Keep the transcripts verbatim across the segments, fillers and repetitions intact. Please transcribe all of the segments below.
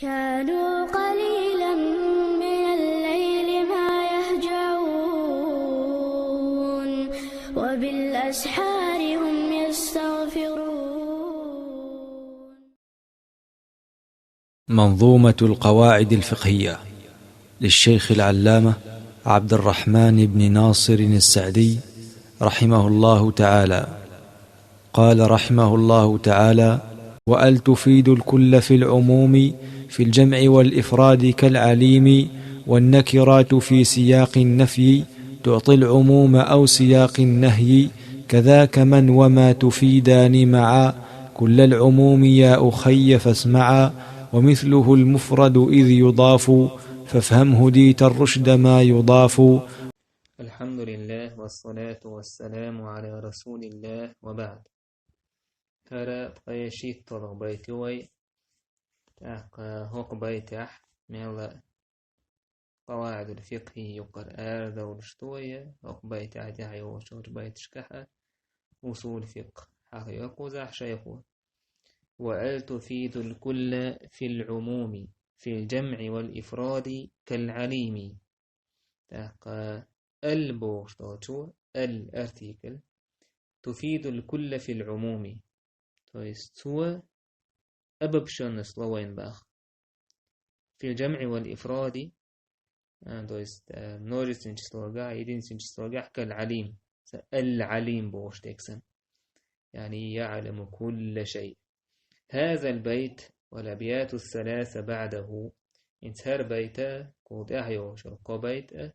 كانوا قليلا من الليل ما يهجعون، وبالأسحار هم يستغفرون. منظومة القواعد الفقهية للشيخ العلامة عبد الرحمن بن ناصر السعدي رحمه الله تعالى. قال رحمه الله تعالى: "وأل تفيد الكل في العموم في الجمع والإفراد كالعليم، والنكرات في سياق النفي تعطي العموم أو سياق النهي، كذاك من وما تفيدان معا، كل العموم يا أخي فاسمعا، ومثله المفرد إذ يضاف، فافهم هديت الرشد ما يضاف." الحمد لله والصلاة والسلام على رسول الله وبعد. ХӀара ткъе шийтталагӀа байт ю вай. ТӀаккха хӀокху байтехь мел къаваӀидул фикъхӀи юкъара арадовлуш ду вай, хӀокху байтехь тӀаьхьа йолчу байташкахь усул фикъхӀ хьахайо кхузахь шайхо. «وأل تفيد الكل في العموم في الجمع والإفراد كالعليم». ТӀаккха «ал» бохуш долчу, «ал» артикль, «تفيد الكل في العموم». То есть цо обобщённость ло вайна боху. «في الجمع والإفراد», а, то есть, а, множественный числогахь, единственный числогахь, «كالعليم». Са «ал-Алим» бохуш дерг санна. يعني يعلم كل شيء. «هذا البيت والأبيات الثلاث بعده». ХӀинца хӀара байт а, кхул тӀаьхьа йолуш йолу кхо байт а,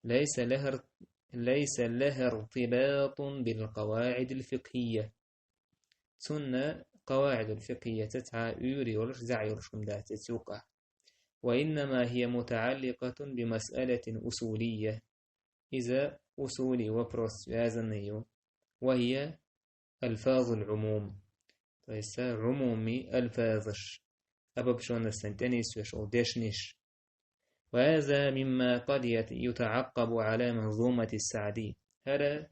«ليس لها ار-، ليس لها ارتباط بالقواعد الفقهية». Цунна къаваӀидул фикъхӀияца цхьа уьйр йолуш, зӀе йолуш хӀума дац иза юкъахь. «وإنما هي متعلقة بمسألة أصولية». Иза усули вопрос связанный ю. «وهي ألفاظ العموم». То есть, а, Ӏумуми алфазаш, обобщённостан тӀе нисвеш волу дешнаш. «وهذا مما قد يت-، يتعقب على منظومة السعدي». ХӀара,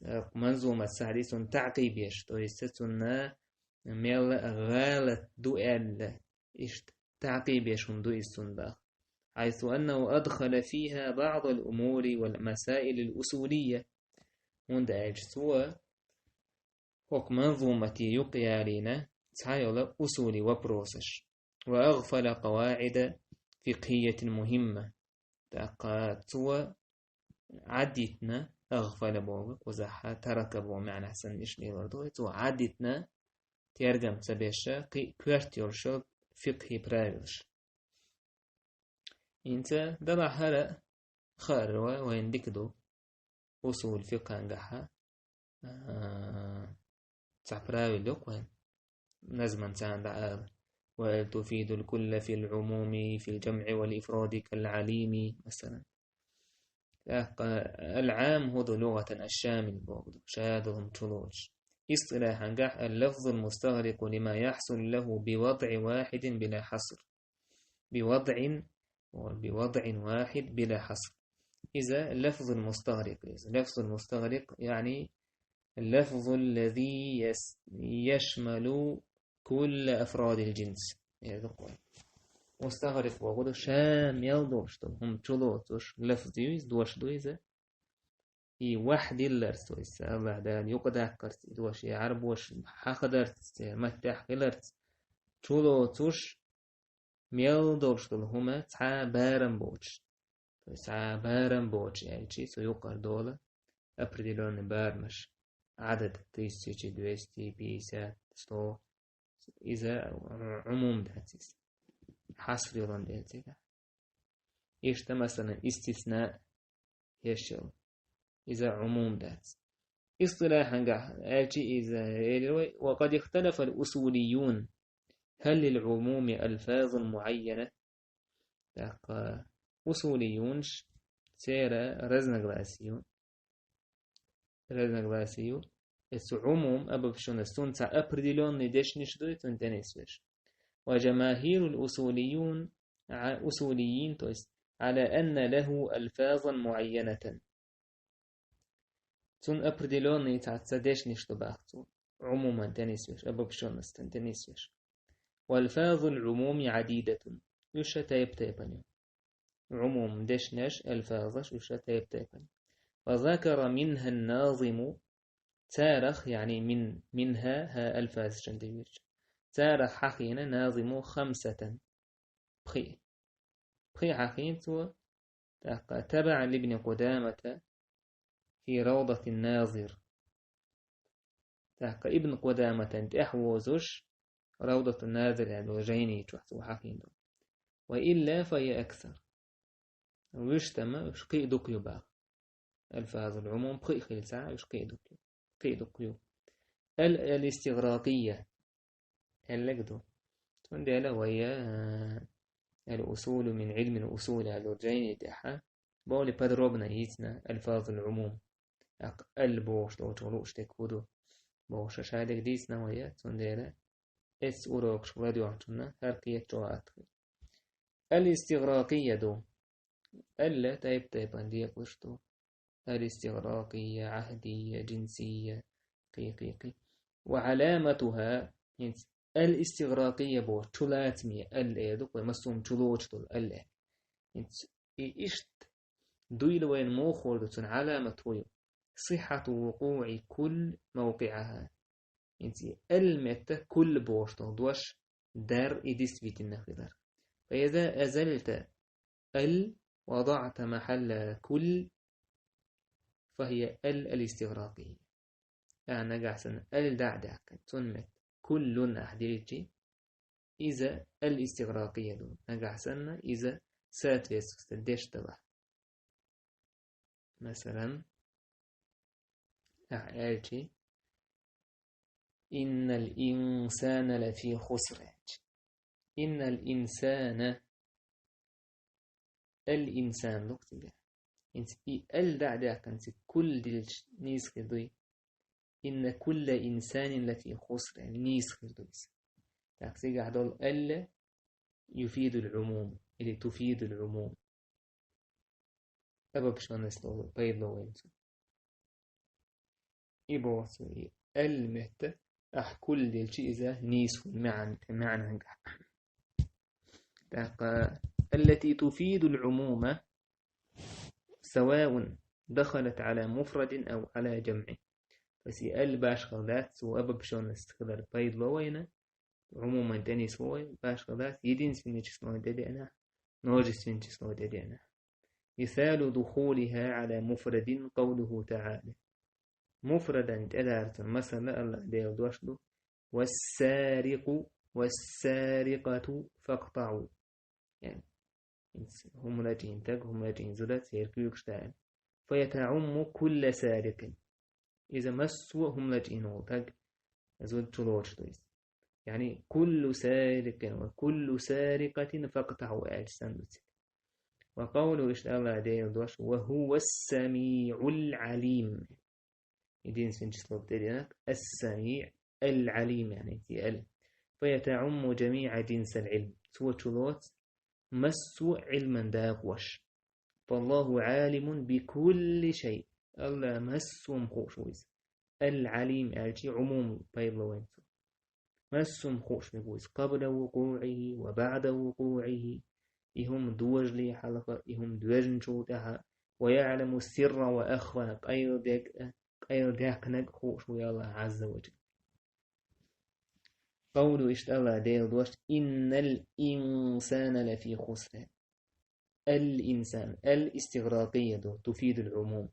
а, манзумат Саъди цунна таӀкъиб еш, то есть цунна мел гӀалат ду аьлла, иштта таӀкъиб еш хӀума ду иза цунна боху. «حيث أنه أدخل فيها بعض الأمور والمسائل الأصولية». ХӀунда аьлча цо хӀокху манзумате юкъаялийна цхьайолу усули вопросаш. «وأغفل قواعد فقهية مهمة». ТӀаккха цо Ӏадитна, агъфала боху, кхузахь тарака боху маьӀнехь санна иштта лелор ду, цо Ӏадитна, тергам ца беш, кхин а коьрта йолуш йолу фикъхӀи правилаш. ХӀинца далахь хӀара хаар вай, вайна дика ду. Усул фикъхьангахьа, а, цхьа правил ю-кх вайн назман царна дӀаала: «وأل تفيد الكل في العموم في الجمع والإفراد كالعليم», масалан. ТӀаккха «العام هو لغة الشامل» боху, ша долу хӀума чулоцуш. Истилахьангахь: «اللفظ المستغرق لما يحصل له بوضع واحد بلا حصر». بوضع، بوضع واحد بلا حصر. Иза лафзул мустагърикъ иза. Лафзул мустагърикъ, яъни اللفظ الذي يس-، يشمل كل أفراد الجنس. Яздакъой. Мустагърикъ бохург ша мел долуш долу хӀума чулоцуш лафз ю иза, дош ду иза. И вахьдилларца, то есть АллахӀ Дала юкъадаккхарца и дош, и Ӏарбоша хьахадарца, церан маттехь хиларца, чулоцуш мел долуш долу хӀума цхьа барам боцуш. То есть цхьа барам боцуш аьлчи, цу юкъара долу определённый барамаш. Ӏадад тысяча, двести пятьдесят, сто. Иза Ӏумум дац иза. Хьаср йолун дела цигахь. Иштта, масалан, истисна еш йолу. Иза Ӏумум дац. Истилахьангахь аьлчи иза элира вай: «وقد اختلف الأصوليون هل للعموم ألفاظ معينة». ТӀаккха усулиюнаш, церан разногласие ю. Разногласие ю. Эцу Ӏумум, обобщённость, цунна цхьа определённый дешнаш ду, цунна тӀе нисвеш. «وجماهير الأصوليون ع-، أصوليين», то есть, «على أن له ألفاظا معينة». Цунна определённый цхьацца дешнаш ду боху цо. Ӏумуман тӀе нисвеш, обобщённостьан тӀе нисвеш. وألفاظ العموم عديدة. Уьш тайп-тайпана ю. Умум дешнаш, алфазаш уьш тайп-тайпана ю. وذكر منها الناظم. Царах, яъни мин, минха, хӀа алфазаш чу девирча. Царах хьахийна назиму хамсатан. Пхи. Пхи хьахийна цо, тӀаккха تبعا لابن قدامة في روضة الناظر. ТӀаккха Ибн Къудаматан тӀехьа вовзаш, Равдатун Назир яхача жайни чу цо хьахийна ду. وإلا فهي أكثر. Вуьштама уьш кхин а дукха ю боху. Алфазул умум пхи а хилча, уьш кхин а дукха ю. Кхин а дукха ю. Ал-, алистигъракъия аьлларг ду. Цундела вай, а, الأصول من علم الأصول аьлла жайни тӀехьа более подробно йийцина алфазул умум. ТӀаккха ал бохуш долчух лууш дерг хӀун ду бохуш ша дерг дийцина вай, цундела эцу урокашка ладоьгӀначунна хӀара кхетачо атта хир. Алистигъракъия ду. Ал тайп-тайпана декъалш ду. Алистигъракъия, Ӏахьдия, жинсия, кхин, кхин, кхин. وعلامتها, хӀинца алистигъракъия боху, чулацаме ал эр ду, вай массо а чулоцуш долу ал эр. ХӀинца и иштта дуйла вайна муха хуур ду, цуьнан Ӏаламат хӀун ю? صحة وقوع كل موقعها. ХӀинца и ал метта кулл бохуш долу дош дар и действительно хилар. فإذا أزلت ال وضعت محلها كل فهي ال الاستغراقية. Ахьа нагахь санна ал дӀа а даьккхина, цунна метта куллун ахьа дилчи, иза алистигъракъия ду. Нагахь санна иза соответствовать деш далахь. Масалан, ахьа аьлчи, إن الإنسان لفي خسر. إن الإنسان, الإنسان ду цигахь. ХӀинца и ал дӀа а даьккхина, цига кулл дилча нийса хир дуй? إن كل إنسان لفي خسر, нийса хир ду иза. ТӀаккха цигахь долу ал يفيد العموم или تفيد العموم. Обобщённость пайда ло вайна цо. И боху цо, и ал метта ахь кулл дилчи иза нийса хуьлу маьӀна, маьӀна гахь. ТӀаккха التي تفيد العموم سواء دخلت على مفرد أو على جمع. То есть и ал башха дац, цо обобщённость хилар пайда ло вайна, умуман тӀе нисво вай, башха дац, единственное число тӀе деана, множественное число тӀе деана. مثال دخولها على مفرد قوله تعالى. Муфрадан тӀедара цун масала АллахӀ Делан дош ду: والسارق والسارقة فاقطعوا. ЯӀни, хӀума лачкъийна стаг, хӀума лачкъийна зуда, церан куьйгаш даьлла. فيتعم كل سارق. Иза массо а хӀума лачкъийна волу стаг, зуда чулоцуш ду иза. ЯӀни, كل سارق وكل سارقة فاقطعوا аьлча санна ду цига. وقوله, иштта АллахӀ Делан дош: وهو السميع العليم. Единственное число тӀе деанарг السميع العليم, яӀни, и ал. فيتعم جميع جنس العلم. Цо чулоцу массо а Ӏилман дакъош. فالله عالم بكل شيء. АллахӀ массо а хууш ву иза. العليم аьлчи умум пайда ло вайна цо. Массо а хууш верг ву иза. قبل وقوعه وبعد وقوعه. И хӀума дожале хьалха, и хӀума доьжначул тӀаьхьа. ويعلم السر وأخفى. Къайладерг а, къайладаьккхинарг а хууш ву АллахӀ عز وجل. قوله, иштта АллахӀ Делан дош: إن الإنسان لفي خسر. الإنسان, ал истигъракъия ду, تفيد العموم.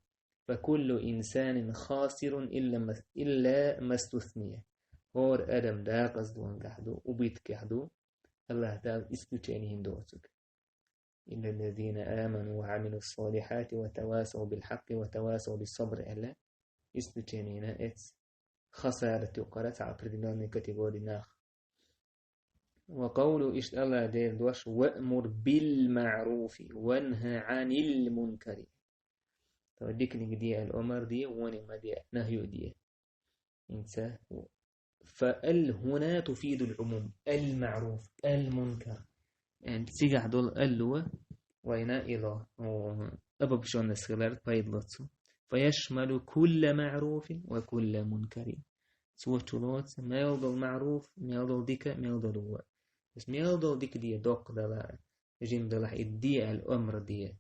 فكل إنسان خاسر إلا ما, إلا ما استثني. ХӀора адам декъаза долу гахь ду, убыткехь ду, АллахӀ Дала исключение хӀинца доцург. إلا الذين آمنوا وعملوا الصالحات وتواصوا بالحق وتواصوا بالصبر аьлла, исключение йина эцу хасарат юккъара цхьа определённый категори нах. وقوله, иштта АллахӀ Делан дош: وأمر بالمعروف وانه عن المنكر. То диканиг де аьлла омар де, вониг ма де аьлла нахью де. ХӀинца فال هنا تفيد العموم. المعروف، المنكر. ХӀинца цигахь долу ал вайна ило, о, обобщённость хилар пайда ло цо. فيشمل كل معروف وكل منكر. Цо чулоцу мел долу маъруф, мел долу дика, мел долу Ас мел долу дика де, доккха далахь, жима далахь, и де аьлла омра де.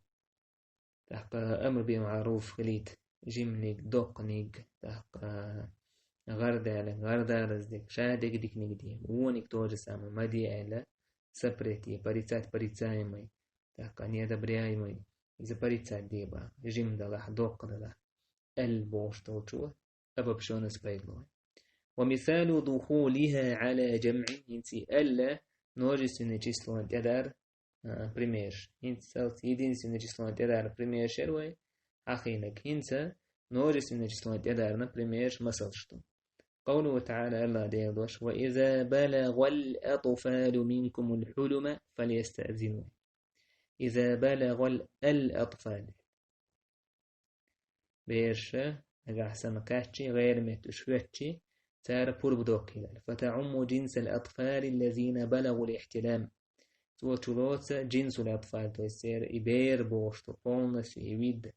ТӀаккха амр бил маъруф хилийта, жиманиг, доккханиг, тӀаккха гӀар даланиг, гӀар далаза дерг, ша дерг диканиг де, вониг тоже самое ма де аьлла, запрет е, порицать порицаемый, тӀаккха неодобряемый, иза порицать де боху, жима далахь, доккха далахь, аьлла бохуш долчо, обобщённость пайда лой. ومثال دخولها على جمع, хӀинца и аьлла множественное число тӀедар, а, примерш. ХӀинца цалц единственное число тӀедар примерш яра вай хьахийнарг. ХӀинца множественное число тӀедарна примерш, масалш ду. قوله تعالى, АллахӀ Дела дош: وإذا بلغ الأطفال منكم الحلم فليستأذنوا. إذا بلغ ال-, الأطفال. Бераша, нагахь санна кхаьччи, гӀайра метта уьш хӀоьттичи, цара пурба доккхийла. فتعم جنس الأطفال الذين بلغوا الاحتلام. Цо чулоцу جنس الأطفال, то есть церан и бер бохуш ду, полностью и вид.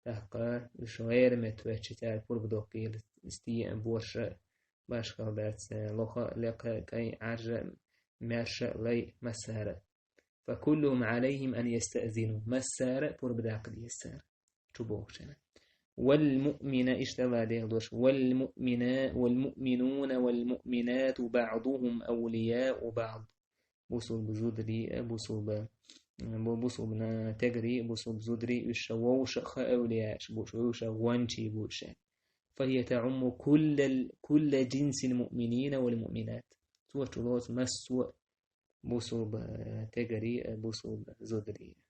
ТӀаккха уьш гӀайра метта хӀоьттичи, цара пурба доккхийла, стиъа, борша, башхалла дац, лоха, лекха, кӀай, Ӏаржа, маьрша, лай, массара. فكلهم عليهم أن يستأذنوا. Массара пурба даккха деза цара. Чу бохучарна. والمؤمن, иштта АллахӀ Дела дош: والمؤمنا-, والمؤمنون والمؤمنات بعضهم أولياء بعض. Бусулба зударий а, бусулба, бу-, бусулба стегарий а, бусулба зударий а, уьш ша вовшах а эвлияаш бу уьш, уьш ша гӀончий бу уьш. فهي تعم كل ال-, كل جنس المؤمنين والمؤمنات. Цо чулоцу массо а бусулба стегарий а, бусулба зударий а.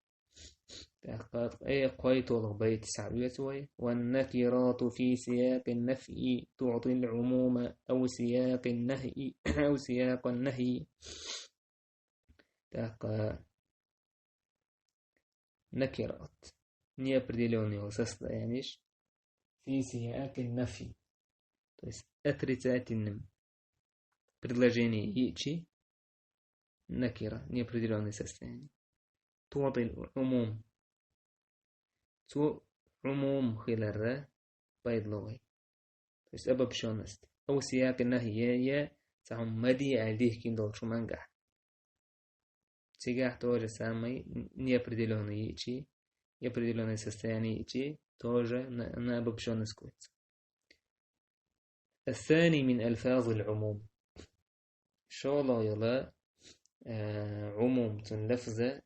ТӀаккха, э, кхойтталгӀа байт схьаоьцу вай. والنكرات في سياق النفي تعطي العموم أو سياق النهي، أو سياق النهي. ТӀаккха накират, неопределённый состоянеш, في سياق النفي, то есть отрицательном предложении йиъчи, накира, неопределённое состояние. تعطي العموم. Цо Ӏумум хиларна пайда лой. То есть обобщённость. أو سياق النهي, я, я цхьа хӀума ма де аьлла дихкина долчу хӀумангахь. Цигахь то же самое неопределённое йиъчи, и определённое состояние йиъчи, тоже на, на обобщённость кхоьцу. الثاني من ألفاظ العموم. ШолгӀа йола, э, Ӏумум, цуьнан лафза,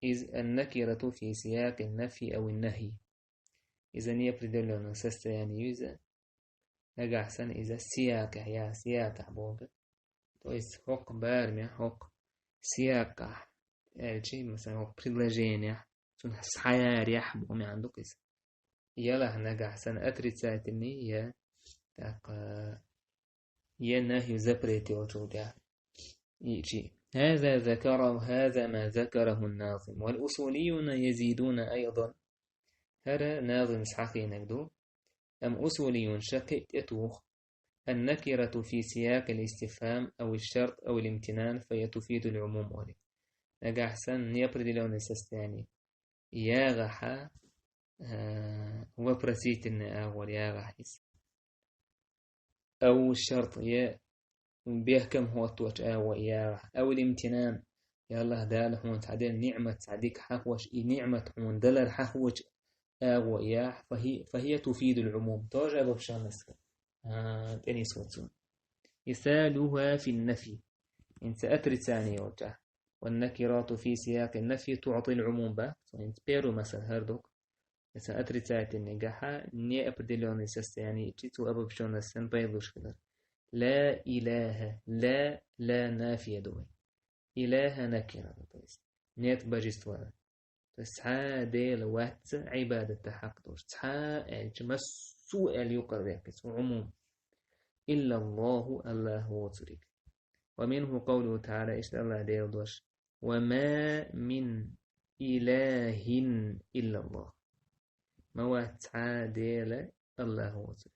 иза النكرة في سياق النفي أو النهي. Иза неопределённое состояние ю иза. Нагахь санна иза сиякъехь, я сиякъехь боху. То есть хӀокху барамехь, хӀокху сиякъехь аьлчи, масала, хӀокху предложенехь, цунах схьаярехь боху маьӀна ду иза. Ялахь нагахь санна отрицательный, я, тӀаккха, я нахью, запрет йолчул тӀаьхьа. Йиъчи. هذا ذكره، هذا ما ذكره الناظم. والأصوليون يزيدون أيضا. ХӀара назим схьахийнарг ду. Амма усулиюн шаккхе тӀетуху: النكرة في سياق الاستفهام أو الشرط أو الامتنان فهي تفيد العموم олий. Нагахь санна неопределённое состояние ягӀахьа, э, вопросительный агӀор ягӀахь иза. أو الشرط, я бехкам хӀотточу агӀор ягӀахь. أو الامتنان, я АллахӀ Дала хьуна цхьа делла ниӀмат, цхьа дика хьахош, и ниӀмат хьуна далар хьахочу агӀор ягӀахь, فهي، فهي تفيد العموم. Тоже обобщённость. А, тӀенисхо цунна. مثالها في النفي. ХӀинца отрицание йолчохь. والنكرات في سياق النفي تعطي العموم боху. ХӀинца первый масал хӀара ду-кх. Эца отрицательный гахьа неопределённый состояние йиъчи, цо обобщённость санна пайда луш хилар. لا إله. لا, لا نافية ду вай. إله накира ду, то есть нет божества. То есть цхьа а Дела вац Ӏибадатан хьакъ долуш. Цхьа а аьлча, массо а аьлла юкъара ваьккхи цо, Ӏумум. إلا الله, АллахӀ воцург. ومنه قوله تعالى, иштта АллахӀ Дела дош: وما من إله إلا الله. Ма вац цхьа а Дела, АллахӀ воцург.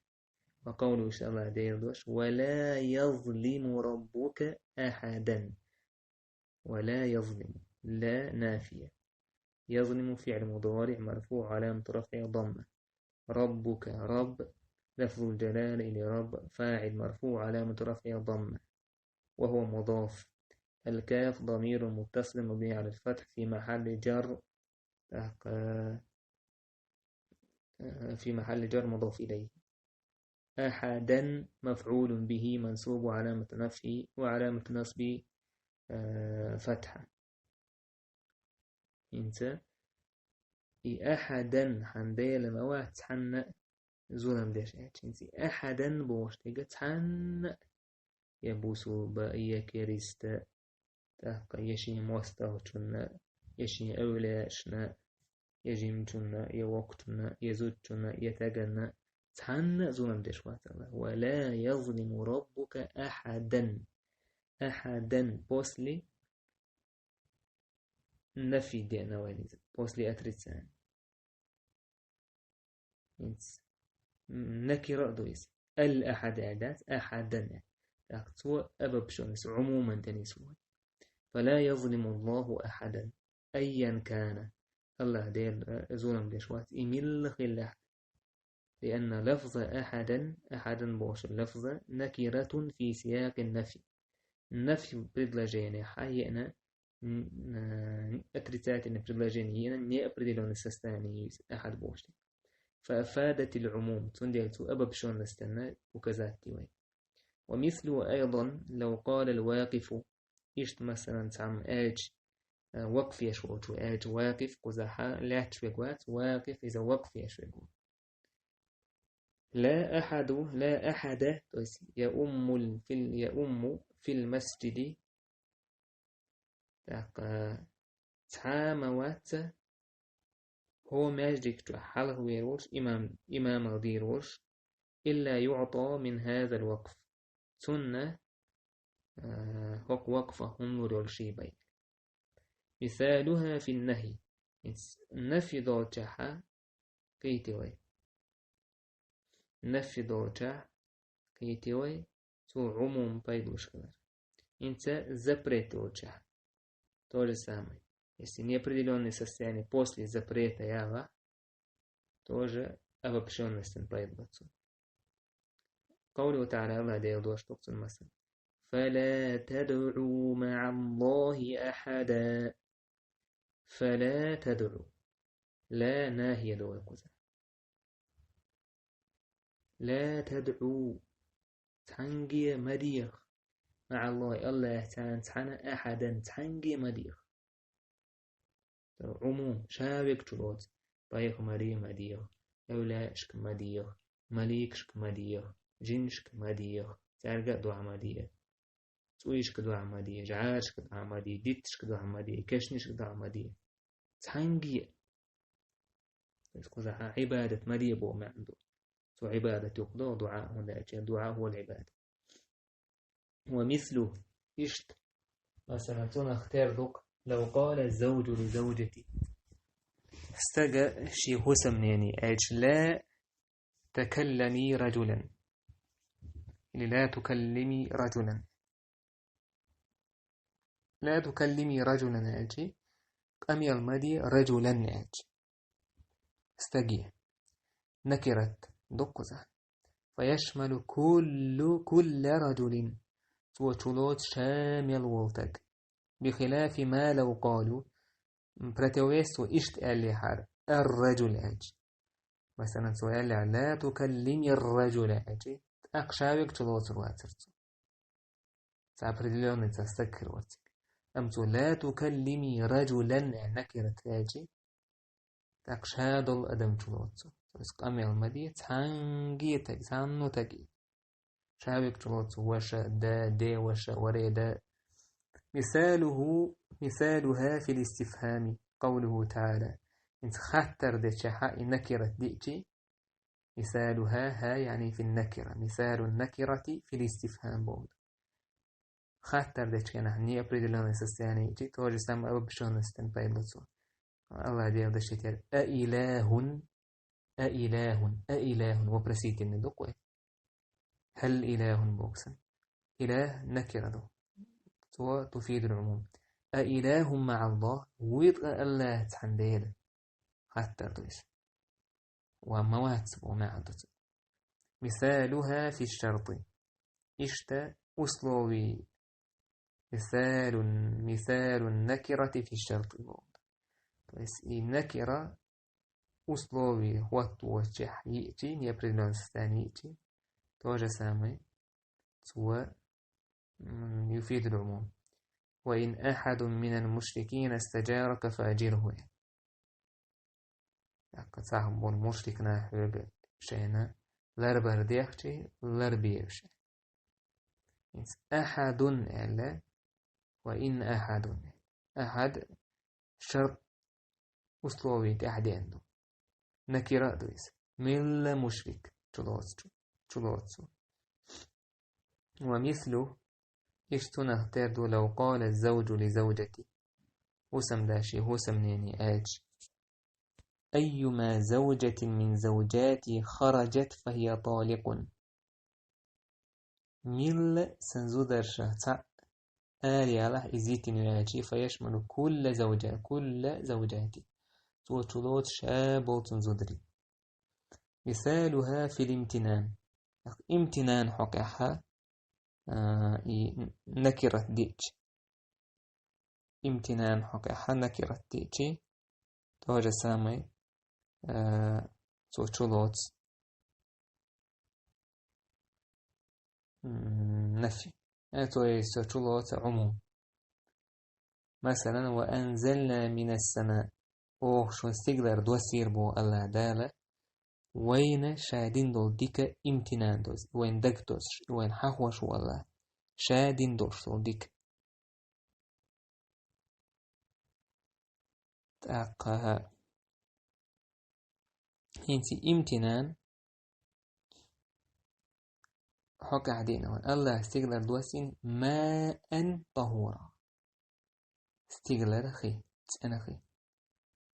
وقوله, иштта АллахӀ Дела дош: ولا يظلم ربك أحدا. ولا يظلم. لا نافية. يظلم فعل مضارع مرفوع علامة رفعه ضمة. ربك, رب, لفظ الجلالة لرب، فاعل مرفوع علامة رفعه ضمة، وهو مضاف. الكاف ضمير متصل مبني على الفتح في محل جر، تحق-، في محل جر مضاف إليه. أحدا مفعول به منصوب وعلامة نصبه، وعلامة نصبه، آه، فتحة. Инца и ахьадан хьан Дела ма вац цхьанна зулам деш аьлча. Инца и ахьадан бохуш дерг цхьанна, я бусулба, я кериста, тӀаккха я шен мостагӀчунна, я шен эвлаьшна, я жимчунна, я воккхачунна, я зудчунна, я таганна, цхьанна а зулам деш вац Аллах. ولا يظلم ربك أحدا. أحدا после нафи деана вайна иза, после отрицания. Инц. М, накира а ду иза. Ал-ахьад аьлла дац, ахьадан аьлла. ТӀаккха цо обобщённость, умуман тӀенисву. فلا يظلم الله أحدا أيا كان. Аллах Дела, э, зулам деш вац, и милла хилла хьа. لأن لفظ أحدا, ахьадан бохуш лафза, نكرة في سياق النفي. Нафи предложение хьа еана, н-, н-, отрицательное предложение еана, неопределённое состояние ю иза, ахьад бохуш дерг. فأفادت العموم, цундела цо обобщённостьна указать ди вай. ومثله أيضا لو قال الواقف, иштта, масалан, цхьамма аьлча, э, вакъф еш волчо аьлча, вакъиф, кхузахьа лаьтташ верг вац, вакъиф, иза вакъф еш верг ву. لا أحد، لا أحد, то есть يؤم في ال-، يؤم في المسجد. ТӀаккха цхьа а ма вац хӀо маьждиг чу хьалха вер волуш, имам, имамал дийр волуш, إلا يعطى من هذا الوقف. Цунна, а, хӀокху вакъфа хӀун лур йолу ший бай. مثالها في النهي. Нафи долчахьа кхийти вай. Нафи долчахь кхийти вай, цо умум пайдалуш хилар. Инца запрет долчахь. То же самое. Если неопределённое состояние после запрета яла, тоже обобщённостьна пайдалуш цо. قوله تعالى, Аллах Дела дош токцун масан. فلا تدعوا مع الله أحدا. فلا تدعوا. لا ناهية ду вай кхуза. لا تدعوا. Цхьанге ма деха. مع الله, Аллахьца цхьана, أحدا, цхьанге ма деха. Умум, ша верг чу лоцу. Пайхамаре ма деха, эвлаьашка ма деха, маликашка ма деха, жинашка ма деха, цаьрга а дуьхьа ма де. ЦӀуйшка дуьхьа ма де, жӀарашка дуьхьа ма де, дитташка дуьхьа ма де, кешнашка дуьхьа ма де. Цхьанге а. Иза кхузахьа Ӏибадат ма де боху маьӀна ду. Цо Ӏибадат юкъадо дуӀа, хӀунда аьлча дуӀа هو العبادة. ومثله, иштта, масала, цунах тера ду-кх, لو قال الزوج لزوجته. Стага шен хӀусамнене аьлча, لا تكلمي رجلا. Или لا تكلمي رجلا. لا تكلمي رجلا аьлча, къамел ма де رجلا аьлча. Стаге. Накират ду-кх кхуза. فيشمل كل، كل رجل. Цо чулоцу ша мел волу стаг. بخلاف ما لو قالوا. Противовес цо иштта аьллехьара, الرجل аьлча. Масала, цо аьллехьара, لا تكلمي الرجل аьлча, тӀаккха ша верг чулоцур вацара цо. Цхьа определённый цхьа стаг хир вара цига. Амма цо لا تكلمي رجلا аьлла накират аьлча, тӀаккха ша долу адам чулоцу. То есть къамел ма де цхьанге а стаг, цхьанну стаге. Ша верг чулоцу: ваша, да, де ваша, варе да. مثاله، مثالها في الاستفهام قوله تعالى. ХӀинца хаттар дечохь и накират диъча, مثالها، ها يعني في النكرة، مثال النكرة في الاستفهام боху. Хаттар дечу хенахь неопределённое состояние, то же самое обобщённостьна пайдалуш цо. Аллах Дела дашийтира: أإله، أإله، أإله, вопросительный ду-кх вай. هل إله боху сан. إله накира ду. Цо تفيد العموم. أإله مع الله, вуй ткъа Аллахьца цхьана Дела? Хаттар ду иза. Ва ма вац боху маьӀна ду цуьнан. مثالها في الشرط. Иштта условий مثال، مثال النكرة في الشرط. То есть и накира условие хӀоттавочехь йиъчи, неопределённое состояние йиъчи, то же самое, цо, м, يفيد العموم. وإن أحد من المشركين استجارك فأجره. ТӀаккха цхьа болу мушрик нах хьоьга шайна ларбар дехчи, ларбе уьш. ХӀинца أحد аьлла, وإن أحد. أحد шарт, условие тӀехь деана ду. Накира а ду иза. Милла мушрик чулоцу, чулоцу. ومثله, иштта цунах тера ду, لو قال الزوج لزوجته. ХӀусамда шен хӀусамнене аьлча: أيما زوجة من زوجاتي خرجت فهي طالق. Милла сан зударшах цхьаъ ара ялахь, иза йитина ю аьлчи, فيشمل كل زوجا-, كل زوجاتي. Цо чулоцу ша болчун зударий. مثالها في الامتنان. Имтинан хьокъехьа, а, и накират диъчи. Имтинан хьокъехьа накират диъчи, то же самое, а, цо чулоцу, м, нафи. Э, то есть цо чулоцу умум. Масалан, وأنزلنا من السماء. Оха шун стигалара доссийра боху АллахӀ Дала, вайна ша дина долу дика имтинан доцуш, вайна дага доцуш, вайна хьахош ву АллахӀ, ша дина долуш долу дика. ТӀаккха хӀинца имтинан хьокъехь деана вайн. АллахӀа стигалара доссийна ماء طهورا. Стигалара хи, цӀена хи.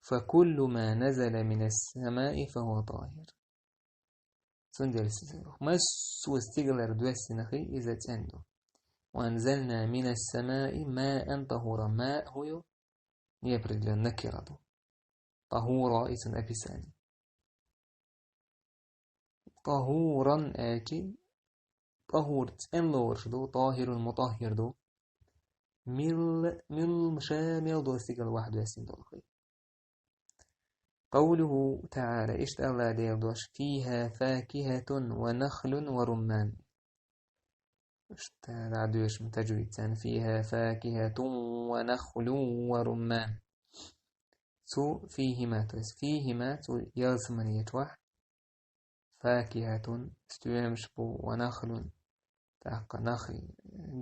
فكل ما نزل من السماء فهو طاهر. Цундела массо стигалара доьссина хи, иза цӀена ду. وأنزلنا من السماء ماء طهورا. Маъ хӀун ю? Неопределённая накира ду. طهورا, иза описание. طهورا аьлчи, طهور цӀена лоруш ду, طاهر مطهر ду. Милла, милла ша мел долу стигала вахьа доьссина долу хи. قوله تعالى, иштта АллахӀ Дела дош: فيها فاكهة ونخل ورمان. Иштта дӀадоьшуш ма таджвид царна: فيها فاكهة ونخل ورمان. Цу فيهما, то есть فيهما, цу ялсаманечохь, فاكهة, стоьмаш бу, ونخل, тӀаккха нахл,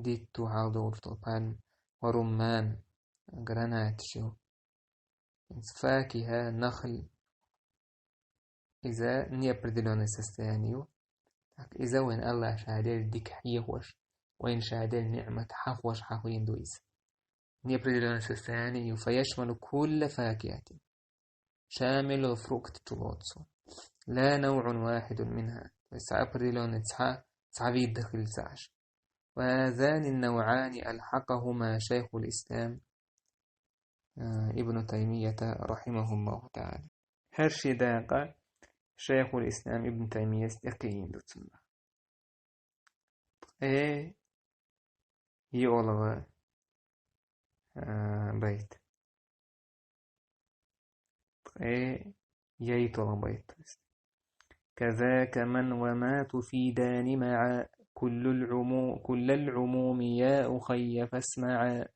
дитту хьалдолуш долу пальма, ورمان, гранаташ ю. ХӀинца فاكهة, нахл, иза неопределённое состояние ю. Так, иза вайн АллахӀа ша делла дика хьехош, вайна ша делла ниъмат хьахош хьахийна ду иза. Неопределённое состояние ю, فيشمل كل فاكهة. Ша мел йолу фрукт чулоцу. لا نوع واحد منها. То есть определённый цхьа, цхьа вид дан хилла ца Ӏаш. وهذان النوعان ألحقهما شيخ الإسلام, а, ابن تيمية رحمه الله تعالى. ХӀара ши дакъа Шайхул Ислам Ибн Таймияс тӀекхиийна ду цунна. Ткъе йоьалгӀа, а, байт. Ткъе итолгӀа байт. كذاك من وما تفيدان معا كل العمو-، كل العموم يا أخي فاسمعا.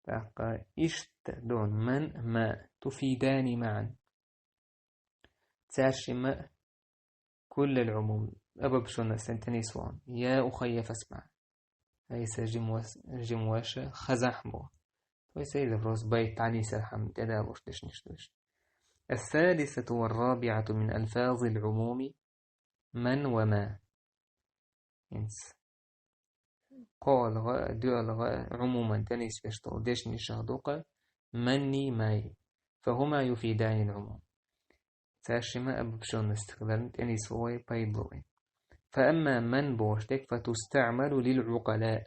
ТӀаккха иштта ду من, ما تفيدان معا. Цаьршимма كل العموم, обобщённость тӀенисван. يا أخي فاسمع. Ай са жима вас-, жима ваша, хазахь боху. То есть, или просто байт тӀанисархьама тӀедалош дешнаш ду уьш. الثالثة والرابعة من ألفاظ العموم من وما. ХӀинца кхоалгӀа, доьалгӀа, умуман тӀенисвеш долу дешнашах ду-кх مني, ماي. فهما يفيدان العموم. Цаьршимма обобщённость хиларна тӀенисво вай, пайда ло вай. فأما من бохуш дерг فتستعمل للعقلاء.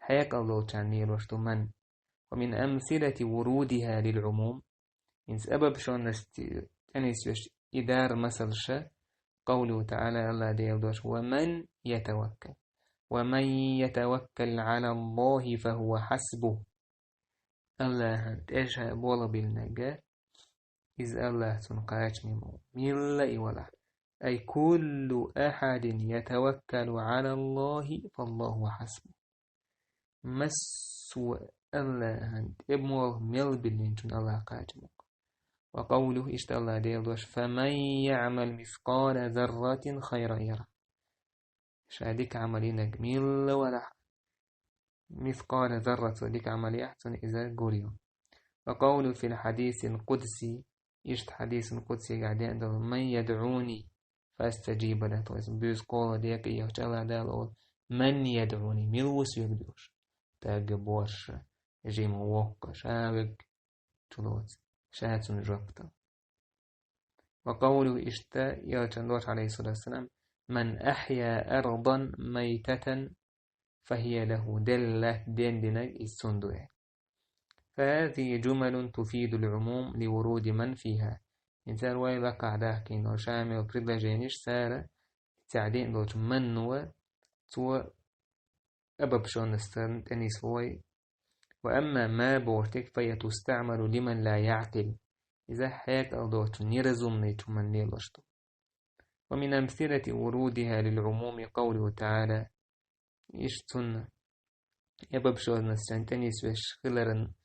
Хьекъал долчарна лелош ду من. ومن أمثلة ورودها للعموم. ХӀинца обобщённость тӀенисвеш и дара масалш, قوله تعالى, АллахӀ Дела дош: ومن يتوكل. ومن يتوكل على الله فهو حسبه. АллахӀан тӀе ша болх биллинарг, иза АллахӀ цунна кхачаме ма ву, милла а валахь. أي كل أحد يتوكل على الله فالله حسبه. Массо а АллахӀан тӀе болх мел биллинчунна АллахӀ кхачам бу. وقوله, иштта АллахӀ Дела дош: فمن يعمل مثقال ذرة خيرا يره. Ша дика Ӏамал йинарг милла а валахь, مثقال ذرة, цо дика Ӏамал яхь, цунна иза гур ю. وقوله في الحديث القدسي, иштта хьадисул къудсигахь деана долу: من يدعوني فأستجيب له. То есть, буьйса кхоалгӀа декъе яхача АллахӀ Дала олу: من يدعوني, мила ву соьга доьхуш? Тагга, борша, жима, воккха, ша верг чулоцу, ша цунна жоп дала. وقوله, иштта элчан дош, عليه الصلاة والسلام: من أحيا أرضا ميتة فهي له, делла латта дендинарг иза цунна ду аьлла. فهذه جمل تفيد العموم لورود من فيها. ХӀинца вай лакхахь дахкийна долу шамил предложенеш цара цхьаъ деана долчу من-о, цо обобщённостьна тӀе нисло вай. وأما ما бохург, فهي تستعمل لمن لا يعقل. Иза хьекъал доцучу неразумный чу хӀуманна лелош ду. ومن أمثلة ورودها للعموم قوله تعالى. Иштта цунна обобщённостьна тӀе нисвеш хиларан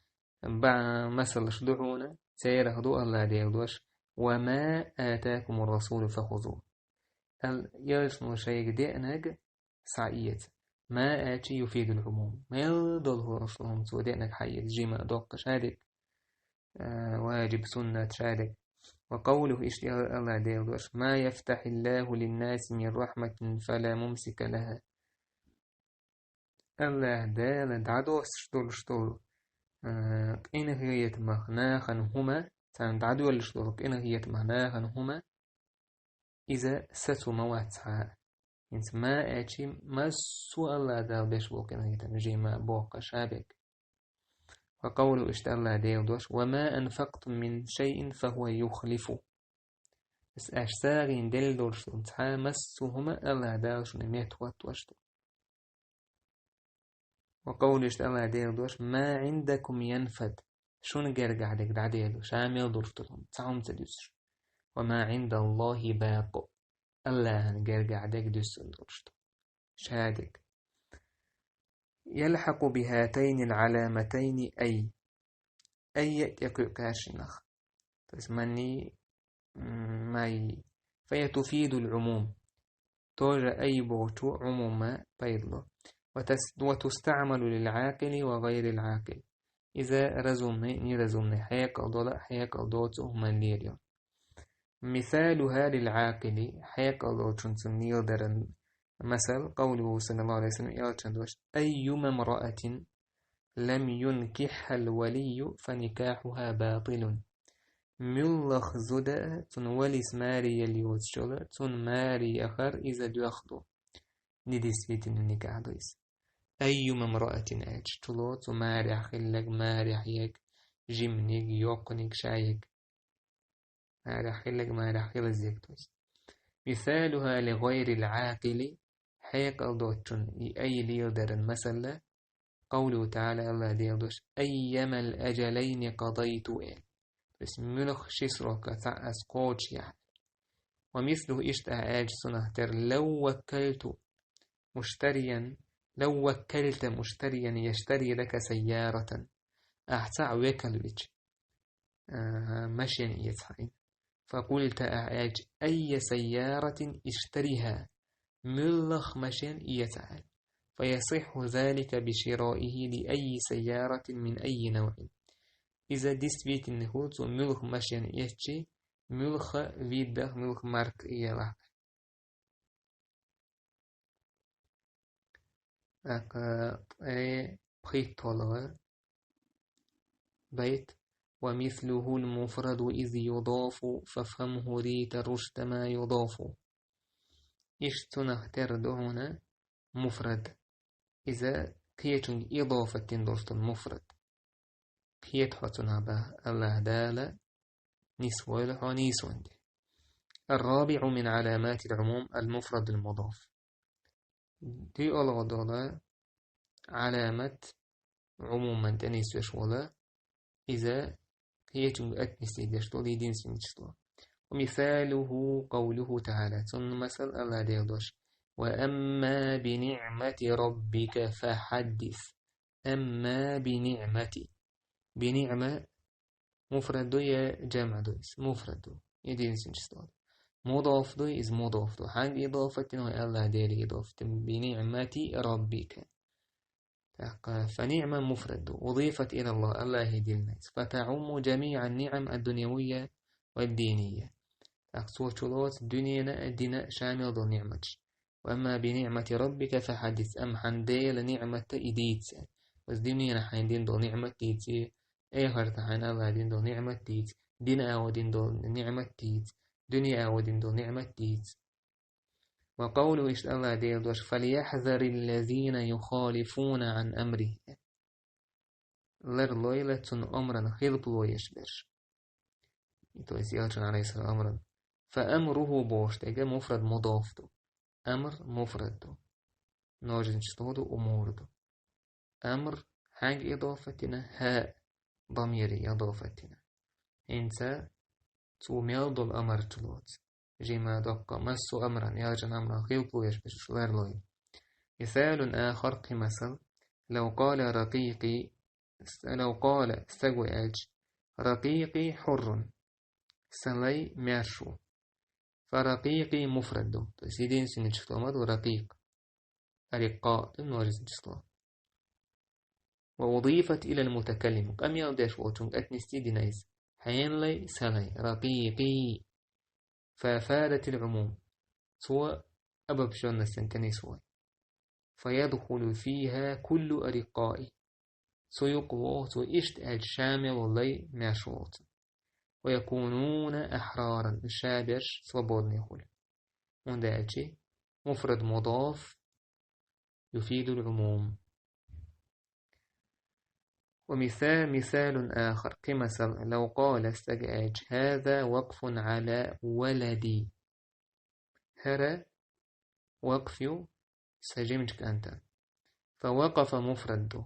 бӀе масалш ду хьуна, церах ду АллахӀ Дела дош: وما آتاكم الرسول فخذوه. Ал-, элчано шайга деанарг схьаэца. ما аьлча يفيد العموم. Мел долу хӀуманаш ду хьуна цо деанарг схьаэца, жима а, доккха а, ша дерг, а, ваджиб, суннат, ша дерг. وقوله, иштта АллахӀ Дела дош: ما يفتح الله للناس من رحمة فلا ممسك لها. АллахӀ Дала дӀадоссуш долуш долу, а, къинхетамах нахана хӀума, царна дӀадоьллуш долу къинхетамах нахана хӀума, иза сацо ма вац хьа. ХӀинца ما аьлча массо а АллахӀ Дала беш болу къинхетам, жима, боккха, ша берг. وقوله, иштта АллахӀ Дела дош: وما أنفقتم من شيء فهو يخلفه. Ас аша сагӀина делла долуш долу цхьа массо а хӀума АллахӀ Дала шуна меттахӀоттош ду. وقوله, иштта АллахӀ Дела дош: ما عندكم ينفد. Шуна гергахь дерг дӀаделла, ша мел долуш долу хӀума, цхьа хӀума ца дуьсуш. وما عند الله باق. АллахӀан гергахь дерг дуьсун долуш ду. Ша дерг. يلحق بهاتين العلامتين أي. أي тӀе кхуьу кхаьршинах. То есть, من, м, ما. فهي تفيد العموم. Тоже أي бохучо Ӏумума пайдало. وتس-، وتستعمل للعاقل وغير العاقل. Иза разумный, неразумный, хьекъал долу, хьекъал доцу хӀуманна лелайо. مثالها للعاقل, хьекъал долчун цунна леладаран масал, قوله صلى الله عليه وسلم, элчан дош: أيما امرأة لم ينكحها الولي فنكاحها باطل. Муьлхха зуда цунна валис маре елла йоцуш йолу, цунна маре яхар иза доьхна ду. Недействительный никахь ду иза. أيما امرأة аьлча, чулоцу марехь хилларг, марехь ерг, жиманиг, йоккханиг, шаерг. Марехь хилларг, марехь хила зегатойс. مثالها لغير العاقل, хьекъал доцчун и أي леладаран масала, قوله تعالى, АллахӀ Дела дош: أيما الأجلين قضيت аьлла. То есть, муьлхха ши сроках цхьаъ ас кхочушъяхь. ومثله, иштта ахь аьлча цунах тера: لو وكلت مشتريا، لو وكلت مشتريا يشتري لك سيارة. Ахь цхьаъ векал вича, аха, машен эца хьайна. فقلت, ахь аьлча: أي سيارة اشتريها, муьлхха машен эца хьайна. فيصح ذلك بشرائه لأي سيارة من أي نوع. Иза действительный хуьлу цо муьлхха машен эцчи, муьлхха видах, муьлхха марка елахь. ТӀаккха ткъе пхийтталгӀа байт: ومثله المفرد إذ يضاف فافهمه ريت رشد ما يضاف. Иштта цунах тера ду хьуна муфрад. Иза кхечунга идафат дина долуш долу муфрад. Кхета хьо цунах, бах, АллахӀ Дала нисвойла хьо нийсонде. الرابع من علامات العموم المفرد المضاف. ТӀеоалгӀа дола Ӏаламат, Ӏумуман тӀенисвеш вола, иза кхечунга отнести деш дола единственное число. ومثاله قوله تعالى. Цун масал Аллах Дела дош: وأما بنعمة ربك فحدث. أما بنعمة. بنعمة муфрад ду е джамӀ ду из? Муфрад ду. Единственное число. Мудаф ду из? Мудаф ду. ХӀанга идафат дина вай Аллах Деле идафат дина? بنعمة ربك. ТӀаккха فنعمة муфрад ду. أضيفت إلى الله, Аллахе дилна из. فتعم جميع النعم الدنيوية والدينية. ТӀаккха цо чулоац дуьненан а, динан а шамил дола ниӀматаш. وأما بنعمة ربك فحدث. Амма хьан Делан ниӀматах дийца. Из дуьненахь хьайна дина дола ниӀмат дийца, эхартахь хьайна Аллах дина дола ниӀмат дийца, динан агӀо дина дола ниӀмат дийца, дуьненан агӀо дина дола ниӀмат дийца. وقوله, иштта Аллах Дела дош: فليحذر الذين يخالفون عن أمره. Ларлойла цун омран хилпало еш берш. То есть, элчан, алейхиссалам, омран. فأمره бохуш дерг муфрад мудаф ду. Амр муфрад ду. Множественное число ду, умур ду. Амр хьанга идафат дина? ХӀа, дамире идафат дина. ХӀинца цо мел долу омра чулоац. Жима доккха массо а омран, элчан омран хилпало еш берш ларлойла. مثال آخر, кхин масал: لو قال رقيقي، لو قال, стага аьлча: رقيقي حر, сан лай маьрша ву. فرقيقي مفرد, то есть единственное число ма ду رقيق. أرقاء ду множественное число. وأضيفت إلى المتكلم, къамел деш волчунга отнести дина иза. Хьен лай, сан лай. رقيقي. فأفادت العموم. Цо обобщённость тӀенисвой. فيدخل فيها كل أرقاء. Цу юкъа воху цо иштта аьлча шамил волу лай маьрша волчун. ويكونون أحرارا, уьш ша берш свободный хуьлу. ХӀунда аьлча муфрад мудаф يفيد العموم. ومثال، مثال آخر, кхин масал: لو قال, стага аьлча: هذا وقف على ولدي. ХӀара вакъф ю сан жимачу кӀантана. فوقف مفرد ду.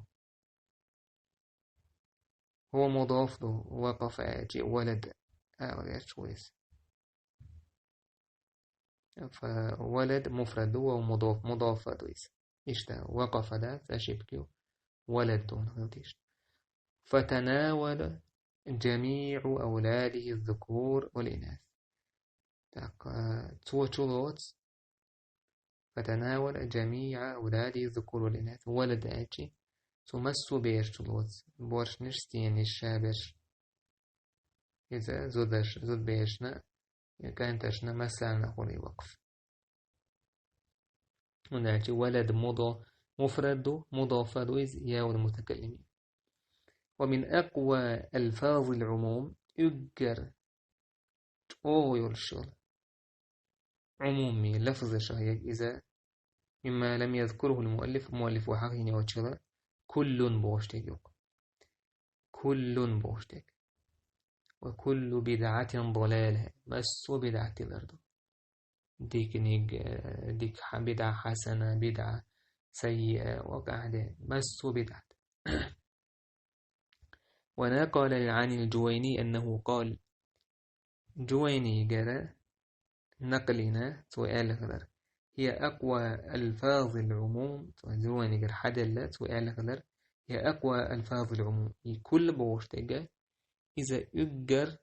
هو مضاف ду, وقف аьлча, ولد ала гӀерташ ву иза. فولد مفرد ду, وهو مضاف, مضاف ду иза. Иштта, وقف дац, ошибка ю, ولد ду хила дезаш. فتناول جميع أولاده الذكور والإناث. ТӀаккха цо чулоцу, فتناول جميع أولاده الذكور والإناث. ولد аьлча, цо массо а бераш чулоцу, боьршнаш, стенаш, шаберш. Иза зудаш, зудберашна, кӀанташна, массарна хуьлу и вакъф. ХӀунда аьлча ولد мудо-, مفرد ду, مضاف ду иза ياء المتكلم. ومن أقوى ألفاظ العموم, уггар чӀогӀа йолуш йолу Ӏумуми лафзашах ерг иза, مما لم يذكره المؤلف, муаллифо хьахийна йоцучула, كل бохуш дерг ю-кх. كل бохуш дерг. وكل بدعة ضلالة. Массо а бидӀат тилар ду. Диканиг, э, дика хьа-, бидӀа хьасана, бидӀа саййиа, ва къаьхьа де, массо а бидӀат. ونقل عن الجويني أنه قال. Джувайнигара накълина, цо аьлла хилар: هي أقوى ألفاظ العموم, цо Джувайнигара хьаделла, цо аьлла хилар: هي أقوى ألفاظ العموم. И كل бохуш дерг, иза уггар,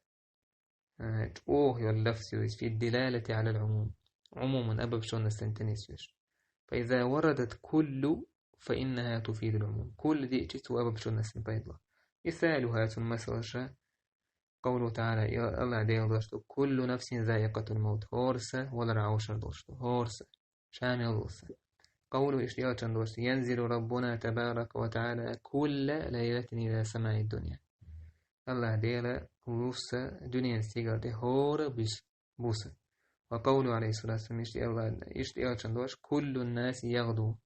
а, чӀогӀа йолу лафз ю иза, في الدلالة على العموم. Ӏумуман обобщённостан тӀенисвеш. فإذا وردت كل فإنها تفيد العموم. كل диъча цо обобщённостан пайда ло. مثالها, цун масалаш, قوله تعالى, Аллах Дела дош ду: كل نفس ذائقة الموت. ХӀора са валар Ӏовшар долуш ду. ХӀора са. Шамил долу са. قوله, иштта элчан дош ду: ينزل ربنا تبارك وتعالى كل ليلة إلى سماء الدنيا. Аллах Дела ву са дуьненан стигала тӀе хӀора буьйса, буса. وقوله عليه الصلاة والسلام, иштта Аллах, иштта элчан дош: كل الناس يغدو.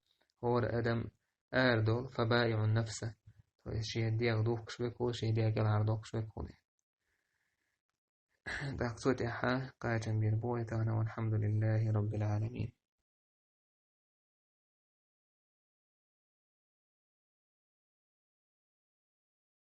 ХӀора адам арадолу, فبائع نفسه. То есть шен дегӀ духкуш векхула, шен дегӀ кӀелхьардоккхуш векхула. ТӀаккха цу тӀехьа кхачам бийр бу вай тахана, والحمد لله رب العالمين.